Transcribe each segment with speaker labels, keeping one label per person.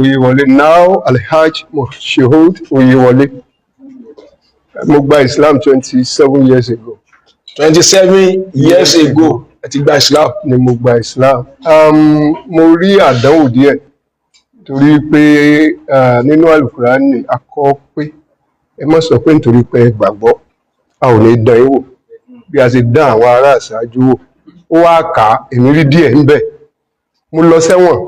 Speaker 1: Oyewole, now Alhaji Moshood Oyewole. Mo gba Islam 27 years ago.
Speaker 2: 27 years ago ẹ ti gba Islam?
Speaker 1: Ni mo gba Islam. Mo rí àdánwò díẹ̀ torí pé nínú Alukurani a kọ pé ẹ má sọ pé nítorí pé ẹ gbàgbọ́, a ò ní dán yín wò bí a ṣe dán àwọn ará àṣáájú wò. Ó wá kà á, èmi rí díẹ̀ ńbẹ̀. Mo lọ sẹ́wọ̀n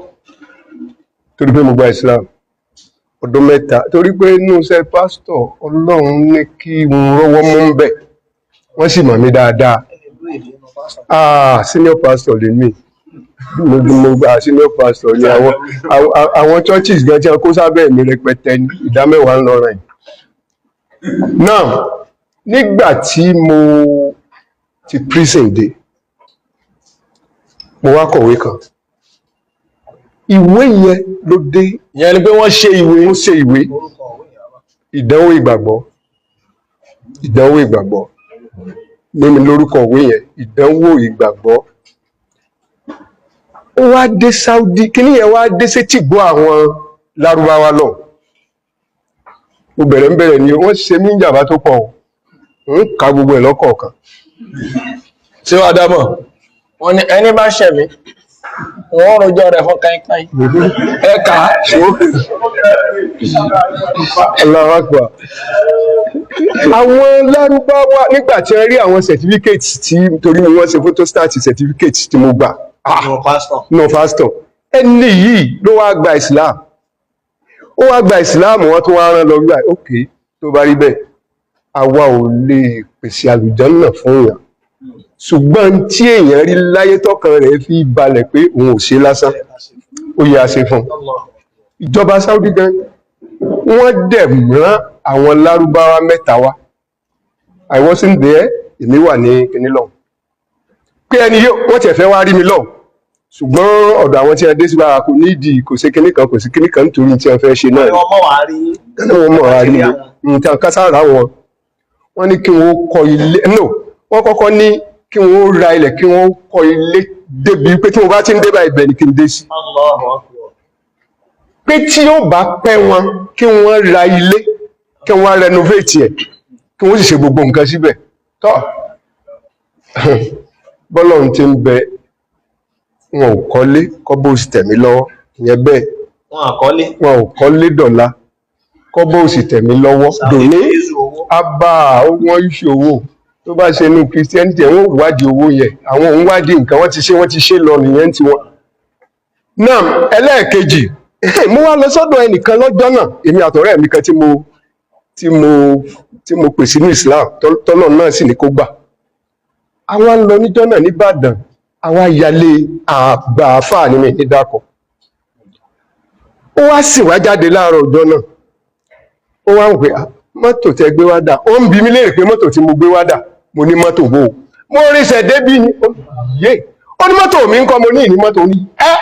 Speaker 1: torí pé mo gba Islam, ọdún 3, torí pé inú iṣẹ́ pásítọ̀, Ọlọ́run ní kí n rọ́wọ́ mú ń bẹ̀, wọ́n sì mọ̀ mí dáadáa. Ah, senior pastor lèmi. Mo gba senior pastor ní àwọn churches gan tí wọ́n kó sábẹ́ mi rẹpẹtẹ ní ìdá 10 ń lọ rẹ̀ now. Nígbà tí mo ti prison dé, mo wá kọ̀wé kan. Ìwé yẹn ló dé.
Speaker 2: Ìyẹn ni pé wọ́n ṣe ìwé?
Speaker 1: Ó ṣe ìwé ìdánwò ìgbàgbọ́. Ìdánwò ìgbàgbọ́ ní mi lórúkọ ìwé yẹn, Ìdánwò Ìgbàgbọ́. Ó wá dé Saudi, kíní yẹn wá dé sétí gbọ́ àwọn Lárúbáwá lọ. Mo bẹ̀rẹ̀ ń bẹ̀rẹ̀ ni wọ́n ṣe mí ń jàmbá tó pọ̀ o, ń ka gbogbo ẹ̀ lọ́kọ̀ọ̀kan.
Speaker 2: Ṣé wàá dámọ̀?
Speaker 3: Wọ́n ní ẹni bá ṣẹ̀ mí, wọ́n rojọ́ rẹ̀ fún káínkáín.
Speaker 2: Ẹ kà á.
Speaker 1: Allahu Akbar. Àwọn Lárúbáwá, nígbà tí wọ́n rí àwọn certificate tí, torí wọ́n ṣe photostat certificate tí mo gbà, ah, no, pastor, ẹni yìí ló wá gba Islam, ó wá gba Islam, wọ́n tún wá rán lọ wíwá. Ok, tó bá rí bẹ́ẹ̀, àwa ò lè pèsè àlùjánnà fún èèyàn, ṣùgbọ́n tí èèyàn rí láyé tọkàn rẹ̀ fi balẹ̀ pé òun ò ṣe lásán, ó yẹ àṣẹ fún un. Ìjọba Saudi gan, wọ́n dẹ̀ rán àwọn Lárúbáwá mẹ́ta wá. I wasn't there, èmi wà ní kinní lọ́hùn, pé ẹni yóò wọ́n tiẹ̀ fẹ́ wá rí mi lọ́hùn, ṣùgbọ́n ọ̀dọ̀ àwọn tí wọ́n dé síbára kò nídìí, kò sí kinní kan, kò sí kinní kan, nítorí tí wọ́n fẹ́ ṣe náà.
Speaker 3: Wọ́n mọ̀ wá rí.
Speaker 1: Kí wọ́n mọ̀ wá rí mi, nǹkan kására wọn. Wọ́n ní kí wọ́n kọ́ ilé, no, wọ́n kọ́kọ́ ní kí wọ́n ra ilẹ̀, kí wọ́n kọ́ ilé débi pé tí mo bá ti ń dé báyìí, ibẹ̀ ni kí n dé sí, pé tí ó bá pẹ́ wọn, kí wọ́n ra ilé, kí wọ́n renovate ẹ̀, kí wọ́n sì ṣe gbogbo nǹkan síbẹ̀. Tọ́ bọ́lọ́run ti ń bẹ, wọn ò kọ́lé kọ́bọ̀ òsì tẹ̀mí lọ́wọ́, ìyẹn bẹ́ẹ̀.
Speaker 3: Wọn àkọlé.
Speaker 1: Wọn ò kọ́lé dọ̀la, kọ́bọ̀ òsì tẹ̀mí lọ́wọ́ dòní. Abá wọ́n ìṣòwò tó bá ṣe inú Christianity, wọ́n wádìí owó yẹn, àwọn òun wádìí nǹkan wọ́n ti ṣe, wọ́n ti ṣe lọ nìyẹn tí wọ́n. Náà ẹlẹ́ẹ̀kejì, mo wá lọ sọ́dọ̀ ẹnìkan lọ́jọ́ náà, èmi àtọ̀rẹ́ mi kan tí mo pè sínú Islam, tọ́lọ̀ náà sì ní kó gbà. Àwa ń lọ níjọ́ náà nìbàdàn, àwa yalé àgbà àfáà ní mi ní dákọ̀. Ó wá sì wá jáde láàárọ̀ ọjọ́ náà, ó wá ń pè, "Ah, mọ́tò tẹ gbé wá dà?" Ó ń bi mí léèrè pé mọ́tò tí mo gbé wá dà. Mo ní mọ́tò bò ó, mo ríṣẹ̀ débí ni. Ó yé, ó ní mọ́tò mi ń kọ́. Mo ní ìní mọ́tò. Ní ẹ́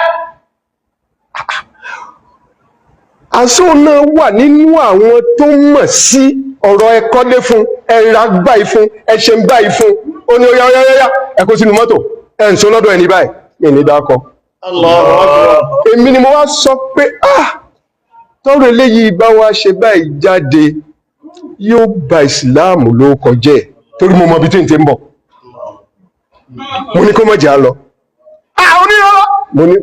Speaker 1: àṣọ náà wà nínú àwọn tó mọ̀ sí ọ̀rọ̀ ẹ̀kọ́lé fún, ẹ̀ra báyìí fún, ẹ̀ṣẹ̀ ń báyìí fún. Ó ní ó yá, ó yá, yá, ẹ kó sínú mọ́tò, ẹ̀ ń sọ lọ́dọ̀ ẹni báyìí, mi ní dákọ̀. Èmi ni mo wá sọ pé, ah, tọ́rọ eléyìí bá wá ṣe báyìí jáde, yóò ba Ìsìláàmù ló kọjẹ́ ẹ̀, torí mo mọ ibi tí n ti ń bọ̀. Mo ní kó mọ̀ jẹ́ à lọ. Ah, onírọ́lọ́. Mo ní,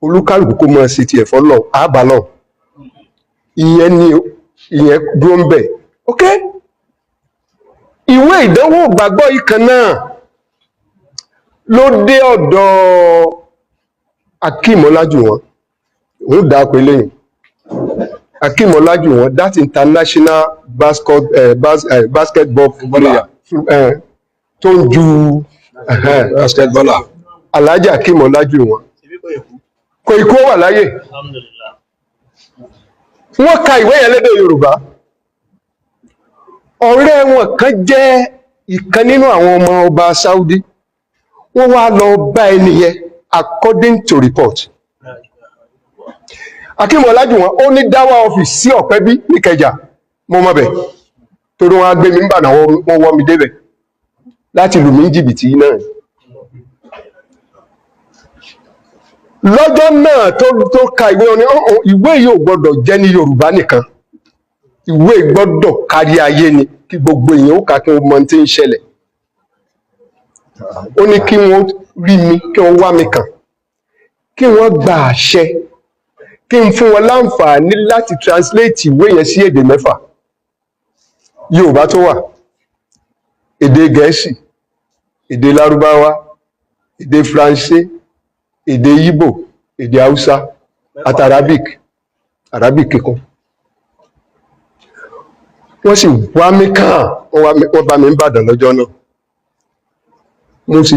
Speaker 1: olúkálùkù kó máa ṣe tiẹ̀ fọ́lọ́ àbálọ̀. Ìyẹn ni ìyẹn dúró ń bẹ̀. Ok, ìwé ìdánwò gbàgbọ́ yìí kan náà ló dé ọ̀dọ̀ Akeem Ọlájúwọ̀n. Òun dáko eléyìí, Akeem Ọlájúwọ̀n, that international basketball player tó ń ju
Speaker 2: Basketballer.
Speaker 1: Alhaji Akeem Ọlájúwọ̀n, kò ikú, ó wà láyé. Wọ́n ka ìwé yẹn lédè Yorùbá. Ọ̀rẹ́ wọn kan jẹ́ ìkan nínú àwọn ọmọ ọba Saudi. Wọ́n wá lọ bá ẹni yẹn. According to report, Akeem Ọlájúwọ̀n, ó ní dáwà office sí Ọ̀pẹ́bí níkẹjà. Mo mọ̀ bẹ̀ torí wọ́n á gbé mi ń bàdàn, wọ́n wọ́ mi débẹ̀ láti lù mí ní jìbìtì náà. Lọ́jọ́ náà tó ka ìwé wọn ni, "Ọ̀hún, ìwé yìí ò gbọ́dọ̀ jẹ́ ní Yorùbá nìkan, ìwé gbọ́dọ̀ kárí ayé ni, kí gbogbo èèyàn ó kà, kí wọ́n mọ ohun tí ń ṣẹlẹ̀." Ó ní kí wọ́n rí mi, kí wọ́n wá mi kàn, kí wọ́n gba àṣẹ kí n fún wọn láǹfààní láti translate ìwé yẹn sí èdè 6. Yorùbá tó wà, èdè Gẹ̀ẹ́sì, èdè Lárúbáwá, èdè Faransé, èdè Ìgbò, èdè Haúsá àti Arabic kíkún. Wọ́n sì wá mi kàn, wọ́n bá mi ń bàdàn lọ́jọ́ náà. Mo sì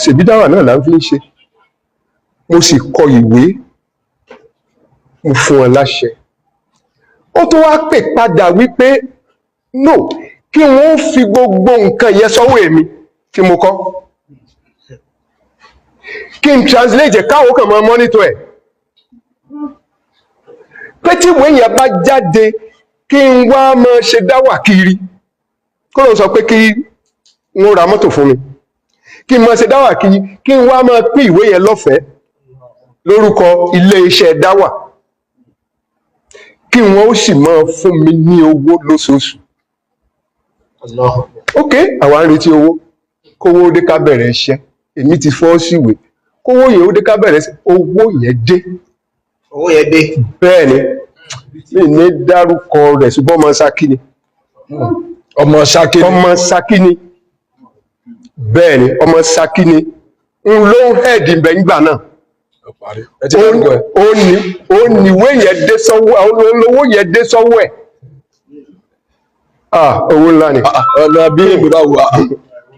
Speaker 1: ṣèbí dáwà náà là ń fi ń ṣe. Mo sì kọ ìwé, mo fún wọn láṣẹ. Ó tún wá pè padà wípé no, kí wọ́n fi gbogbo nǹkan yẹn sọ́wọ́ èmi tí mo kọ́, kí n translate ẹ̀, káwọn kàn máa monitor ẹ̀, pé tí ìwé yẹn bá jáde, kí n wá máa ṣe dáwà kiri. Kó ló sọ pé kí wọ́n ra mọ́tò fún mi, kí n máa ṣe dáwà kiri, kí n wá máa pín ìwé yẹn lọ́fẹ̀ẹ́ lórúkọ ilé iṣẹ́ dáwà, kí wọ́n ó sì máa fún mi ní owó lóṣooṣù. Ok, àwa ń retí owó, kówó dé ká bẹ̀rẹ̀ iṣẹ́. Èmi ti fọ́ síwèé, kówó yẹn ó dé ká bẹ̀rẹ̀ iṣẹ́. Owó yẹn dé.
Speaker 3: Owó yẹn dé.
Speaker 1: Bẹ́ẹ̀ ni, mi ní dárúkọ rẹ̀, ṣùgbọ́n ọmọ Ṣakí ni.
Speaker 2: Ọmọ Ṣakí ni.
Speaker 1: Ọmọ Ṣakí ni, bẹ́ẹ̀ ni, ọmọ Ṣakí ni. N ló ń head ibẹ̀ nígbà náà.
Speaker 2: Ẹ ti dárúkọ ẹ.
Speaker 1: Ó ní ìwé yẹn dé sọ́wọ́, olówó yẹn dé sọ́wọ́ ẹ̀. Ah, owó ńlá ni.
Speaker 2: Ọ̀nà bí èmi bá wù á.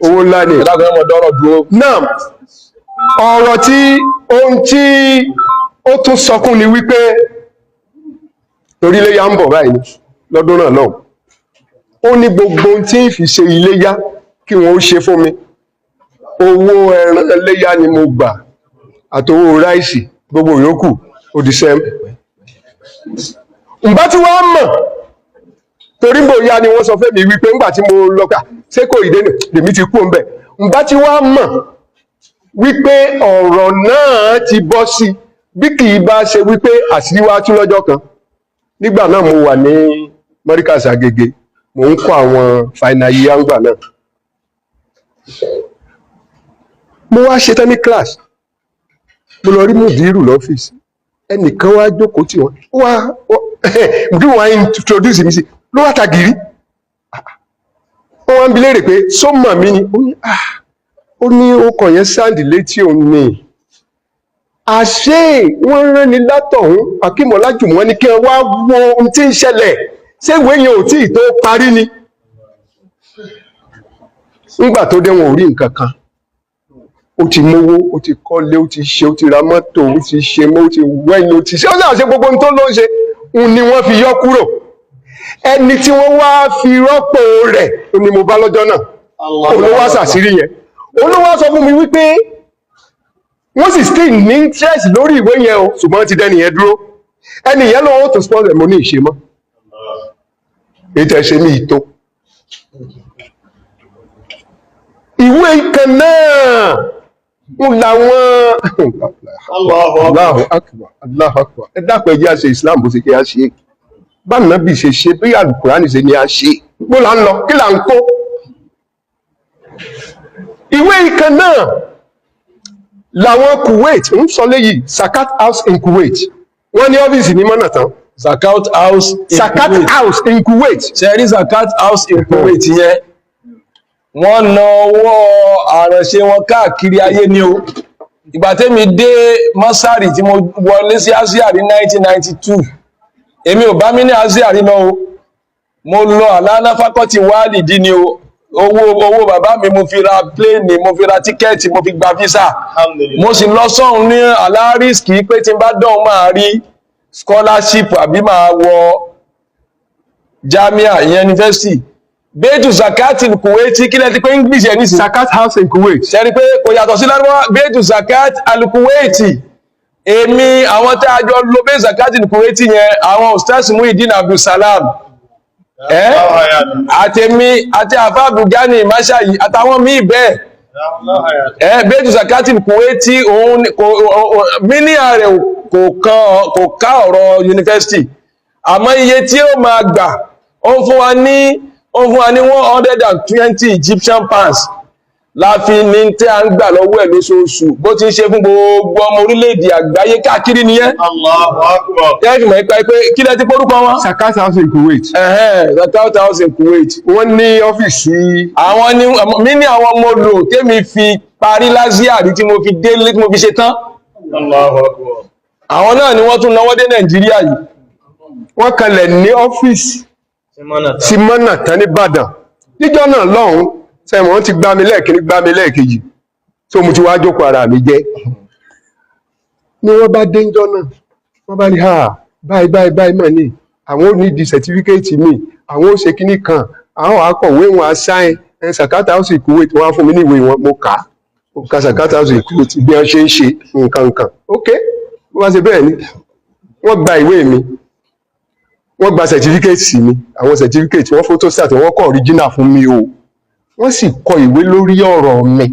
Speaker 1: Owó ńlá ni.
Speaker 2: Ìdákan ọmọ dọ́rọ̀ dúró.
Speaker 1: Náà, ọ̀rọ̀ tí ohun tí ó tún sọkún ni wípé torí iléyá ń bọ̀ báyìí lọ́dún náà náà, ó ní gbogbo ohun tí ń fi ṣe iléyá kí wọ́n ó ṣe fún mi. Owó ẹran iléyá ni mo gbà àtowó rice, gbogbo yòókù ó di sẹ́m. Ǹbá tí wọ́n mọ̀ torí bóyá ni wọ́n sọ fún mi wípé ńgbà tí mo lọ kà ṣé kò ìdé lèmi ti kú ńbẹ̀. Ǹbá tí wọ́n mọ̀ wípé ọ̀rọ̀ náà ti bọ́ sí, bí kì í bá ṣe wípé àṣírí wá tú lọ́jọ́ kan. Nígbà náà mo wà ní Mọ́ríkàsì Àgègè, mò ń kọ́ àwọn final year ńgbà náà. Mo wá ṣetán ní class, mo lọ rí mùdírù lọ́fíìsì. Ẹnìkan wá jókòó tì wọ́n, ó wá mùdírù wá introduce mi sí, ló wá ta gìrì. Wọ́n wá ń bi léèrè pé só mọ̀ mí ni. Ó ní, ah, ó ní ọkọ̀ yẹn sound létí òun ni. Àṣé wọ́n rán ni látọ̀hún akímọ̀lájùmọ́ ní kí wọ́n wá wo ohun tí ń ṣẹlẹ̀, ṣé ìwé yẹn ò tí ì tó parí ni. Nígbà tó dé, wọn ò rí nǹkan kan. Ó ti mówó, ó ti kọ́lé, ó ti ṣe, ó ti ra mọ́tò, ó ti ṣe mọ́, ó ti wẹ́yìn, ó ti ṣe, ó ṣàṣe gbogbo ohun tó ló ń ṣe ń ni wọ́n fi yọ kúrò. Ẹni tí wọ́n wá fi rọ́pò rẹ̀ ni mo bá lọ́jọ́ náà. Òun ló wá ṣàṣírí yẹn, òun ló wá sọ fún mi wípé wọ́n sì still ní interest lórí ìwé yẹn o, ṣùgbọ́n ti dẹ́ni yẹn dúró. Ẹni yẹn lọ́wọ́ tó sponsor. Mo ní ìṣe mọ́ èyí tẹ́ ṣe mí ìtó. Ìwé kan náà ń làwọn. Allahu akbar, Allahu akbar. Ẹ dákun, ẹ jẹ́ á ṣe Islam bó ṣe kí á ṣe, bá nàbì ṣe ṣe, bí Àlùkùránì ṣe ni a ṣe. Bó là ń lọ, kí là ń kó? Ìwé ìkan náà làwọn Kuwait ń sọ léyìí, Zakat House in Kuwait. Wọ́n ní ọ́fíìsì ní mọ́nà tán.
Speaker 2: Zakat House in
Speaker 1: Zakat
Speaker 2: Kuwait.
Speaker 1: House in Kuwait.
Speaker 2: Ṣe rí Zakat House in Kuwait yẹn, wọ́n na ọwọ́ àránṣẹ́ wọn káàkiri ayé ni o. Ìgbà tẹ́mi dé Mọ́sárì, tí mo wọlé sí Asia ní 1992, èmi ò bá mi ní Asia rí lọ o. Mo lọ àlànà fakọ́tì wálìdí ni o. Owó bàbá mi mo fi ra plane, mo fi ra ticket, mo fi gba visa, mo sì lọ sọ́hun ní alárísìkì pé tí n bá dọ̀hún, máa rí scholarship àbí máa wọ jamia, ìyẹn university. Beitu Zakati Kuwaiti, kí lẹ́ ti pé English ẹ̀ nísìnyí?
Speaker 1: Zakat House in Kuwait.
Speaker 2: Ṣe rí pé kò yàtọ̀ sí lárúbáwá? Beitu Zakat al-Kuwaiti. Èmi, àwọn tí a jọ lo Beitu Zakat al-Kuwaiti yẹn, àwọn Ustaz Muhyiddin Abdulsalam ẹ́, àtèmi àti àfá Abdulgani Mashayi àtàwọn míì bẹ́ẹ̀. Ẹ Baitu Zakatil Kuwaiti, òun kò mílíà rẹ̀ kò kan, kò ká ọ̀rọ̀ yunifásitì, àmọ́ iye tí ó máa gbà, ó ń fún wa ní 120 Egyptian pounds láfi ní tí a ń gbà lọ́wọ́ ẹ̀ lóṣooṣù. Bó ti ń ṣe fún gbogbo ọmọ orílẹ̀-èdè àgbáyé káàkiri nìyẹn.
Speaker 3: Allahu Akbar.
Speaker 2: Ẹ fi mọ̀ nípa pé kí lẹ ti porúkọ wọn?
Speaker 1: Zakat House in Kuwait.
Speaker 2: Ẹ̀hẹ́n, Zakat House in Kuwait.
Speaker 1: Wọ́n ní ọ́fíìsì.
Speaker 2: Àwọn ní mí ní àwọn ọmọ lò tèmi fi parí lásìá tí mo fi délé, tí mo fi ṣe tán.
Speaker 3: Allahu Akbar.
Speaker 2: Àwọn náà ni wọ́n tún náwó dé Nàìjíríà yìí.
Speaker 1: Wọ́n kalẹ̀ ní ọ́fíìsì sí mọ́nà tán ní Ìbàdàn níjọ́ náà lọ́hùn. Sẹ́wọ̀n, wọ́n ti gbá mi lẹ́ẹ̀kíní, gbá mi lẹ́ẹ̀kejì, tó mo ti wá jókòó ara mi jẹ́ ni wọ́n bá dé níjọ́ náà. Wọ́n bá ní, "Ha, báyìí báyìí báyìí mọ̀ ní àwọn ò ní di certificate mi, àwọn ò ṣe kíní kan, àwọn akọ̀wé wọn á sign ẹ̀." Zakat House in Kuwait, wọ́n á fún mi ní ìwé wọn. Mo kà á, mo ka Zakat House in Kuwait, bí wọ́n ṣe ń ṣe nǹkan nǹkan. Ok, wọ́n bá ṣe bẹ́ẹ̀ ni wọ́n gba ìwé mi, wọ́n gba certificate mi, àwọn certificate wọ́n photostat, wọ́n kọ original fún mi o. Wọ́n sì kọ ìwé lórí ọ̀rọ̀ mi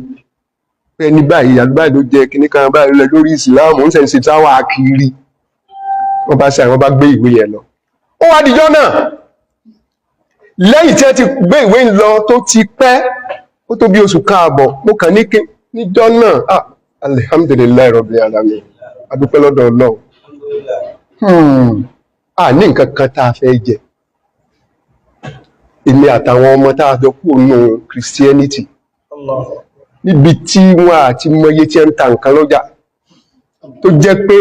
Speaker 1: pé ní báyìí àlùbáyìí ló jẹ́ kíní kan báyìí lọ lórí ìsìláàmù ń sẹ́ń ṣe táwa kiri. Wọ́n bá ṣe àwọn bá gbé ìwé yẹn lọ. Ó wá dijọ́ náà, lẹ́yìn tí ẹ ti gbé ìwé lọ tó ti pẹ́, ó tó bí oṣù káàbọ̀, mo kàn ní kí níjọ́ náà, ah, alhamdulillahi rabbil alamin, adúpẹ́ lọ́dọ̀ Ọlọ́run. A ní nǹkan kan tá a fẹ́ jẹ, èmi àtàwọn ọmọ tá a jọ kúrò nínú Christianity, níbi tí wọ́n àti mọye tí ẹ ń ta nǹkan lọ́jà, tó jẹ́ pé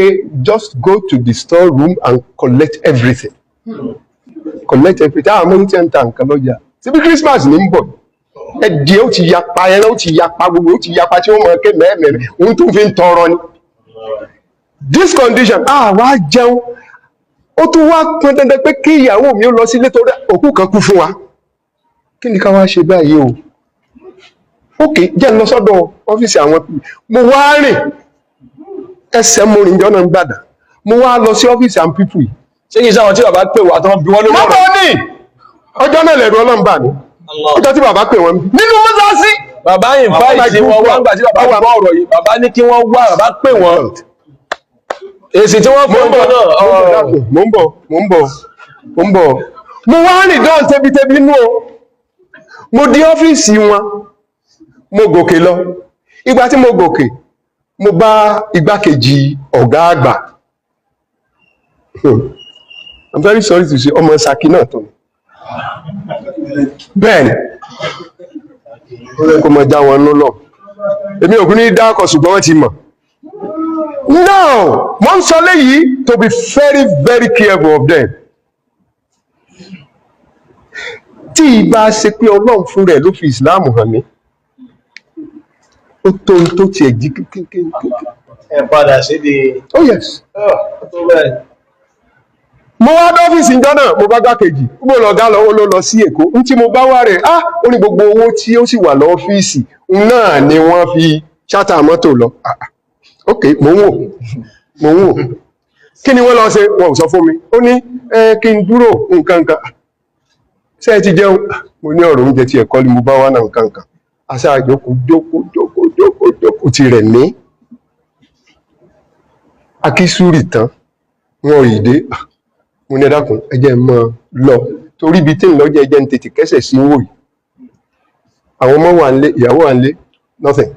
Speaker 1: just go to the store room and collect everything, collect everything. Àwọn ọmọ tí ẹ ń ta nǹkan lọ́jà síbi Christmas ní ń bọ̀, ẹdìẹ ó ti yapa, ẹran ó ti yapa, gbogbo ó ti yapa, tí wọ́n mọ̀ ké mẹ́ẹ̀mẹ́ẹ̀, òun tún fi ń tọrọ ni. This condition, ah, wá jẹun, ó tún wá pọn dandan pé kí ìyàwó mi ó lọ sílé torí òkú kan kú fún wa. Kí ni ká wá ṣe báyìí o? Ok, jẹ́ ń lọ sọ́dọ̀ ọ́fíìsì àwọn. Mo wá rìn ẹsẹ̀, mo rìn jọ́nà ń gbàdà, mo wá lọ sí ọ́fíìsì àwọn people yìí.
Speaker 2: Ṣé kìí ṣe àwọn tí bàbá pè wá tán bí wọ́n lórí
Speaker 1: mọ́tò
Speaker 2: ọ̀rọ̀?
Speaker 1: Ní ọjọ́ náà lẹ̀rù Ọlọ́run bà mí, ọjọ́ tí bàbá pè wọ́n nínú mọ́sáàsì.
Speaker 2: Bàbá invite wọn wá. Nígbà tí bàbá gbọ́ ọ̀rọ̀ yìí, bàbá ní kí wọ́n wá, bàbá pè wọ́n. Èsì tí wọ́n fún ọjọ́ náà.
Speaker 1: Mo ń bọ̀, mo ń bọ̀, mo ń bọ̀. Mo wá rìn dán tẹbitẹbi inú o. Mo dé ọ́fíìsì wọn, mo gòkè lọ. Ìgbà tí mo gòkè, mo bá igbákejì ọ̀gá àgbà. I'm very sorry to say, ọmọ Ṣakí náà tó ni. Bẹ́ẹ̀ ni kó mọ já wọn nú lọ. Èmi ò kú ní dákọ̀, ṣùgbọ́n wọ́n ti mọ̀. Now, mo ń sọ léyìí to be very very careful of them. Tí ìbá ṣe pé Ọlọ́run fún rẹ̀ ló fi Ìsìláàmù hàn mí, ó tó ń tó tiẹ̀ jí kékeré.
Speaker 3: Ẹ padà sí di.
Speaker 1: Oh yes.
Speaker 3: Tó bẹ́ẹ̀.
Speaker 1: Mo wá dọ́fíìsì ìjọ náà, mo bá gbákejì mo lọ gá lọ, ó ló lọ sí Èkó. N tí mo bá wá rẹ̀, ah, ó ní gbogbo owó tí ó sì wà lọ́fíìsì náà ni wọ́n fi charter mọ́tò lọ. Ah, ah. Ok, mò ń wò, mò ń wò, kí ni wọ́n lọ ṣe? Wọn ò sọ fún mi. Ó ní ẹ kí n dúró nǹkan nǹkan. Ṣé ẹ ti jẹun? Mo ní ọ̀rọ̀ oúnjẹ tí ẹ̀kọ́ ni mo bá wà náà, nǹkan nǹkan. Àṣà jókòó jókòó jókòó jókòó jókòó ti rẹ̀ mí. Akísúrì tán, wọn ò ì dé. Ah, mo ní ẹ dákun, ẹ jẹ́ n mọ́ lọ, torí ibi tí ń lọ jẹ́, ẹ jẹ́ ń tètè kẹ́sẹ̀ sí wò yìí. Àwọn ọmọ wà nílé, ìyàwó wà nílé, nothing.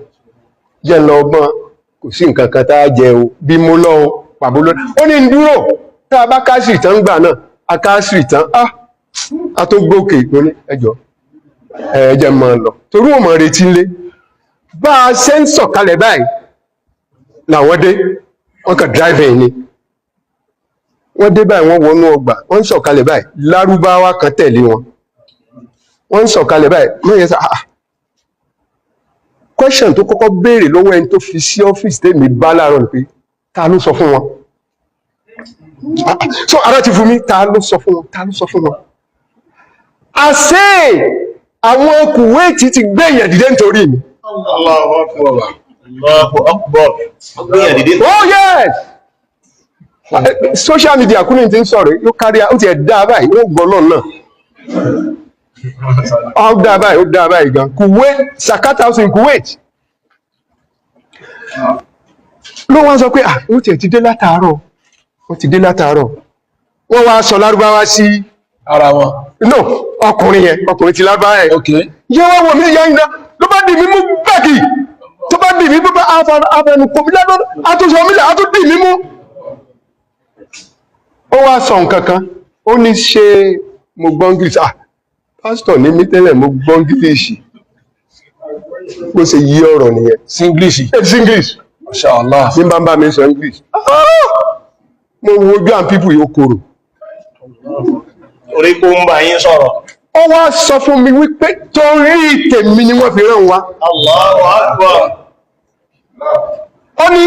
Speaker 1: Jẹ́ ń lọ ọgbọ́n, kò sí nǹkan kan tá a jẹ o. Bí mo lọ o, pàbó lọ. Ó ní ń dúró tá a bá kásìrì tán gbà náà. A kásìrì tán, ah, a tó gòkè. Mo ní ẹjọ́, ẹ jẹ́ n máa lọ, torí wọn mọ̀ retí ńlé. Bá a ṣe ń sọ̀kalẹ̀ báyìí làwọn dé. Wọ́n kàn driving ni. Wọ́n dé báyìí, wọ́n wọnú ọgbà, wọ́n ń sọ̀kalẹ̀ báyìí, lárúbáwá kan tẹ̀lé wọn. Wọ́n ń sọ̀kalẹ̀ báyìí, wọ́n yẹ sá, ah, question tó kọ́kọ́ béèrè lọ́wọ́ ẹni tó fi sí ọ́fíìsì tèmi bá láàárọ̀ ni pé, ta ló sọ fún wọn? Ah, ah, so ara ti fún mi. Ta ló sọ fún wọn? Ta ló sọ fún wọn? Àṣé àwọn Kuwait ti gbé èèyàn dìde nítorí mi.
Speaker 3: Allahu Akbar. Allahu Akbar. Gbìyànjú dìde.
Speaker 1: Oh yes, social media kúrò ti ń sọ̀rọ̀ yóò kárí. Ó ti ẹ̀ dá báyìí, ó gbọ́ náà náà, ó dá báyìí, ó dá báyìí gan. Kuwait, Zakat House in Kuwait. Ló wá sọ pé, ah, wọ́n tiẹ̀ ti dé látàárọ̀, wọ́n ti dé látàárọ̀. Wọ́n wá sọ lárúbáwá sí
Speaker 2: Ara wọn.
Speaker 1: No, ọkùnrin yẹn, ọkùnrin ti lárúbáwá yẹn. Yẹ wá wò mí yẹn iná ló bá dì mí mú bẹ́ẹ̀kì, tó bá dì mí mú bá afẹnu kò mí lẹ́nu, àtúnṣe mi lẹ̀, àtún dì mí mú. Ó wá sọ nǹkan kan, ó ní ṣe mo gbọ́ English. Ah, pásítọ̀ ní mí tẹ́lẹ̀, mo gbọ́ English. Bó ṣe yí ọ̀rọ̀ nìyẹn.
Speaker 2: Singlish.
Speaker 1: It's English.
Speaker 2: Masha Allah.
Speaker 1: Ní bá ń bá mi sọ English. Ah! Mo wojú àwọn people yóò korò.
Speaker 3: Orí kó ń bá yín sọ̀rọ̀.
Speaker 1: Ó wá sọ fún mi wípé torí tèmi ni wọ́n fi rán wa.
Speaker 3: Allahu Akbar.
Speaker 1: Ó ní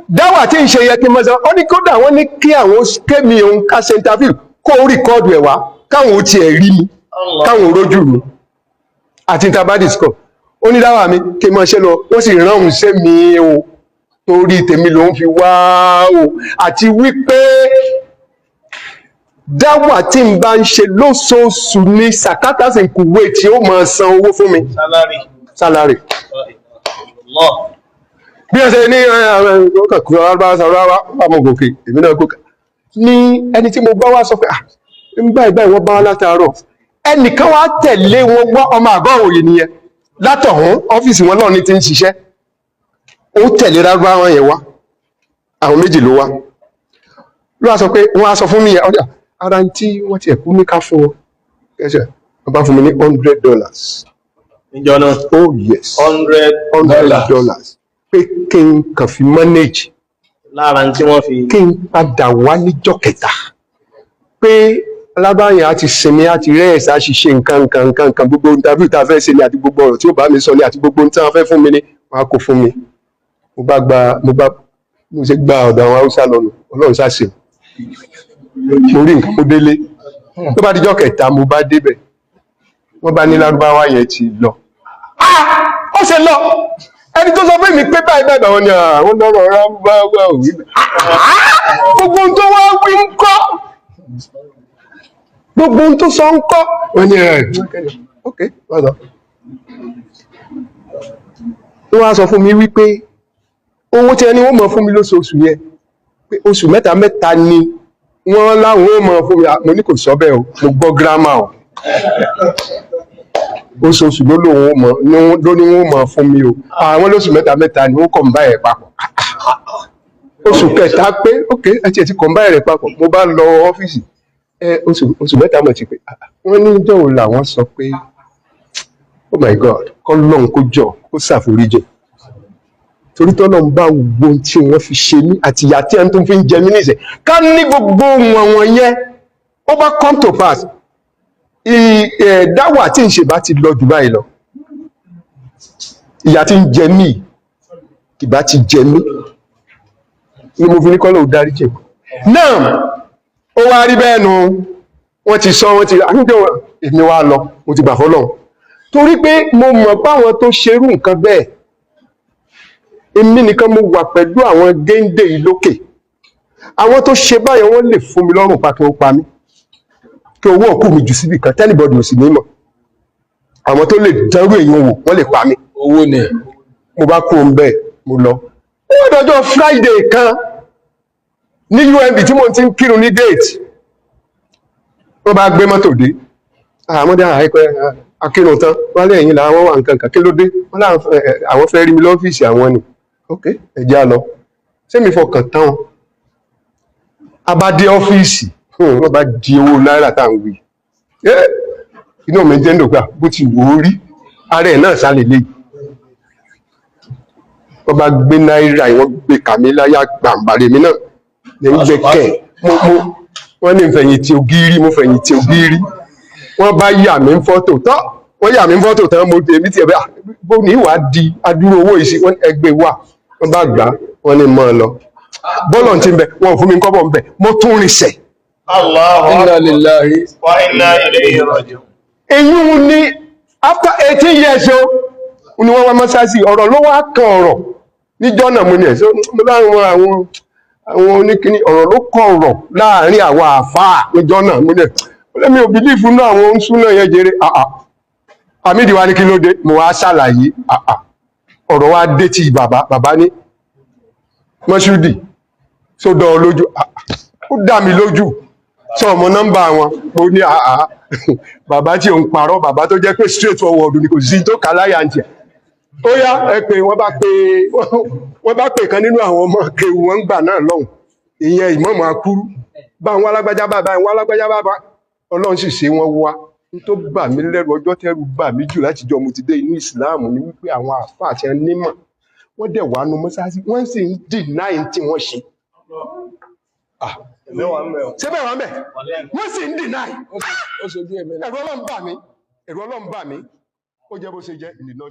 Speaker 1: dáwà tí ń ṣe yẹ kí n mọ́ sọ. Ó ní kódà wọ́n ní kí àwọn kémi òun ká ṣe interview, kó record ẹ̀ wá, káwọn ó tiẹ̀ rí mi, káwọn ó rójú mi àti interview. Ó ní dáwà mi kí n mọ́ ṣe lọ, wọ́n sì rán òun ṣe mi o, torí tèmi lòun fi wá o, àti wípé dáwà tí n bá ń ṣe lóṣooṣù ní Sakatas in Kuwait tí ó máa san owó fún mi.
Speaker 3: Salary.
Speaker 1: Salary.
Speaker 3: Allah.
Speaker 1: Bí wọ́n ṣe ní ọkàn kúrò rárá bá mo gòkè, èmi náà gòkè ní ẹni tí mo bá wá sọ pé, ah, ń báyìí báyìí, wọ́n bá wá látàárọ̀. Ẹnìkan wá tẹ̀lé wọn wá, ọmọ àgọ́ òye nìyẹn látọ̀hún, ọ́fíìsì wọn náà ní ti ń ṣiṣẹ́. Ó tẹ̀lé rárá wọn yẹn wá, àwọn méjì ló wá. Ló wá sọ pé wọ́n á sọ fún mi yẹn ọjà ara ń tí wọ́n ti ẹ̀kú ní ká fún wọn ẹsẹ̀, wọ́n bá fún mi ní $100.
Speaker 3: Níjọ́ náà.
Speaker 1: Oh yes.
Speaker 3: 100
Speaker 1: Hundred
Speaker 2: dollars.
Speaker 1: dollars, pé kí n kàn fi manage.
Speaker 3: Lára tí wọ́n fi.
Speaker 1: Kí n padà wá níjọ́ kẹta, pé alábàáyàn á ti sinmi, á ti rest, á sì ṣe nǹkan nǹkan nǹkan nǹkan, gbogbo interview tá a fẹ́ ṣe ni, àti gbogbo ọ̀rọ̀ tí ó bá mi sọ ni, àti gbogbo ohun tí wọ́n fẹ́ fún mi ni, wọ́n á kó fún mi. Mo bá gba, mo bá mo ṣe gba ọ̀dọ̀ àwọn Haúsá lọ́nu. Ọlọ́run ṣàṣe, mo rí nǹkan, mo délé. Tó bá dijọ́ kẹta, mo bá débẹ̀, wọ́n bá ní lárúbáwá yẹn ti lọ. Ah, ó ṣe lọ? Ẹni tó sọ fún mi pé báyìí báyìí, báwọn ni àwọn lọ́rọ̀ lárúbáwá ò wí bẹ́ẹ̀. Gbogbo ohun tó wá wí ń kọ́, gbogbo ohun tó sọ ń kọ́? Wọ́n ní ẹ̀ ok, wọ́n sọ, wọ́n wá sọ fún mi wípé owó tí ẹni wọ́n mọ̀ fún mi lóṣooṣù yẹn, pé oṣù mẹ́ta mẹ́ta ni wọ́n láwọn ó mọ̀ fún mi. Mo ní kò sọ bẹ́ẹ̀ o, mo gbọ́ gírámà o. Oṣooṣù ló lóun ó mọ̀ ló ní wọ́n mọ̀ fún mi o. Àwọn lóṣù mẹ́ta mẹ́ta ni wọ́n kọ̀ ń bá ẹ̀ papọ̀. Oṣù kẹta pé, ok, ẹ ti combine rẹ̀ papọ̀. Mo bá lọ ọ́fíìsì ẹ, oṣù mẹ́ta mọ̀ ti pé. Wọ́n ní jọ̀wọ́ làwọn sọ pé, oh my God, kọ́ lọ́n kó jọ kó ṣàforíjì, torí tọ́lọ́ ń bá gbogbo ohun tí wọ́n fi ṣe mí àti ìyà tí ẹni tó fi ń jẹ mí níṣẹ́, ká ní gbogbo wọn wọn yẹn ó bá come to pass, dáwà tí ń ṣe bá ti lọ jù báyìí lọ, ìyà tí ń jẹ mí kì bá ti jẹ mí ni. Mo fi ní kọ́lọ̀ ò dárí jẹ náà. Ó wá rí bẹ́ẹ̀ nu, wọ́n ti sọ, wọ́n ti àtúntò. Èmi wá lọ, mo ti gbà fọ́lọ́run, torí pé mo mọ̀ báwọn tó ṣerú nǹkan bẹ́ẹ̀. Èmi nìkan mo wà pẹ̀lú àwọn géńdé yìí lókè. Àwọn tó ṣe báyẹn, wọ́n lè fún mi lọ́rùn pa, kí wọ́n pa mí, kí owó òkú mi jù síbì kan t' anybody ò sì ní mọ̀. Àwọn tó lè dánrú èèyàn wò, wọ́n lè pa mí.
Speaker 2: Owó ni.
Speaker 1: Mo bá kú òun bẹ́ẹ̀, mo lọ. Ó wá dọjọ́ Friday kan ní UMB tí mo ti ń kírun ní gate, wọ́n bá gbé mọ́tò dé. Àwọn dé àìpẹ́ akírun tán, wọ́n lé ẹ̀yìn làwọn wà nǹkan kan. Kí ló dé? Wọ́n láwọn àwọn fẹ́ rí mi lọ́fíìsì àwọn ni. Ok, ẹ jẹ́ á lọ. Ṣé mi fọkàn tán wọn? A bá dé ọ́fíìsì, wọ́n bá di owó náírà tá à ń wí. Inú mi jẹ́ ń dògbà bó ti wò ó rí ara ẹ̀ náà sálẹ̀ léyìí. Wọ́n bá gbé náírà yìí, wọ́n gbé kàmí láyà gbàǹbàrè mi náà ní ń gbé kẹ̀. Mo wọ́n ní fẹ̀yìntì ògiri, mo fẹ̀yìntì ògiri. Wọ́n bá yà mí ń fọ́tò tán, wọ́n yà mí ń fọ́tò tán. Mo èmi tiẹ̀ bẹ́ẹ̀ bó ní ìwà di adúrú owó yìí sí. Wọ́n ẹgbẹ́ wà, wọ́n bá gbà á, wọ́n ní mọ́ ọ lọ. Bọ́ọ̀lù ti ń bẹ, wọn ò fún mi kọ́bọ̀ ń bẹ, mo tún rinṣẹ̀.
Speaker 3: Allahu
Speaker 2: Inna
Speaker 3: Akbar.
Speaker 2: lillahi.
Speaker 3: Wa inna ilayhi raji'un.
Speaker 1: Èyí ní after 18 years o ni wọ́n wá mọ́sáàsì. Ọ̀rọ̀ ló wá kan ọ̀rọ̀ níjọ́ náà. Mo ní ẹ̀ sọ mo láwọn àwọn oníkíní, ọ̀rọ̀ ló kọ ọ̀rọ̀ láàrin àwọn àfáà níjọ́ náà. Mo ní ẹ̀ lẹ́mi ò believe náà, àwọn oṣù náà yẹn jèrè àà àmìdí wa ní kí ló dé. Mo wá ṣàlàyé àà, ọ̀rọ̀ wa dé tí bàbá bàbá ní Mọ́ṣúdì tó dán ọ lójú? Ah, ó dá mi lójú. Sọ ọmọ nọ́mbà wọn? Mo ní àá, bàbá tí òun parọ́, bàbá tó jẹ́ pé straight forward ni, kò sí tó kà láyà ń tiẹ̀. Ó yá, ẹ pé wọ́n bá pè kan nínú àwọn ọmọ kéwù wọn gbà náà lọ́hùn, ìyẹn ìmọ̀ọ́mọ̀ akúrú bá wọn alágbájá bàbá wọn alágbájá bàbá. Ọlọ́run sì ṣe, wọ́n wá. N tó bà mí lẹ́rù, ọjọ́ tẹ́rù bà mí jù láti jọ mo ti dé inú ìsìláàmù ni wípé àwọn àáfàá àti onímọ̀, wọ́n dẹ̀ wá nu mọ́sáàsì, wọ́n sì ń deny tí wọ́n ṣe. Ṣé bẹ́ẹ̀ wà ń bẹ̀? Wọ́n sì ń deny.
Speaker 2: Ó ṣojú ẹ̀mí náà.
Speaker 1: Ẹ̀rù Ọlọ́run bà mí, ẹ̀rù Ọlọ́run bà mí. Ó jẹ́ bó ṣe jẹ́ ìnìnà.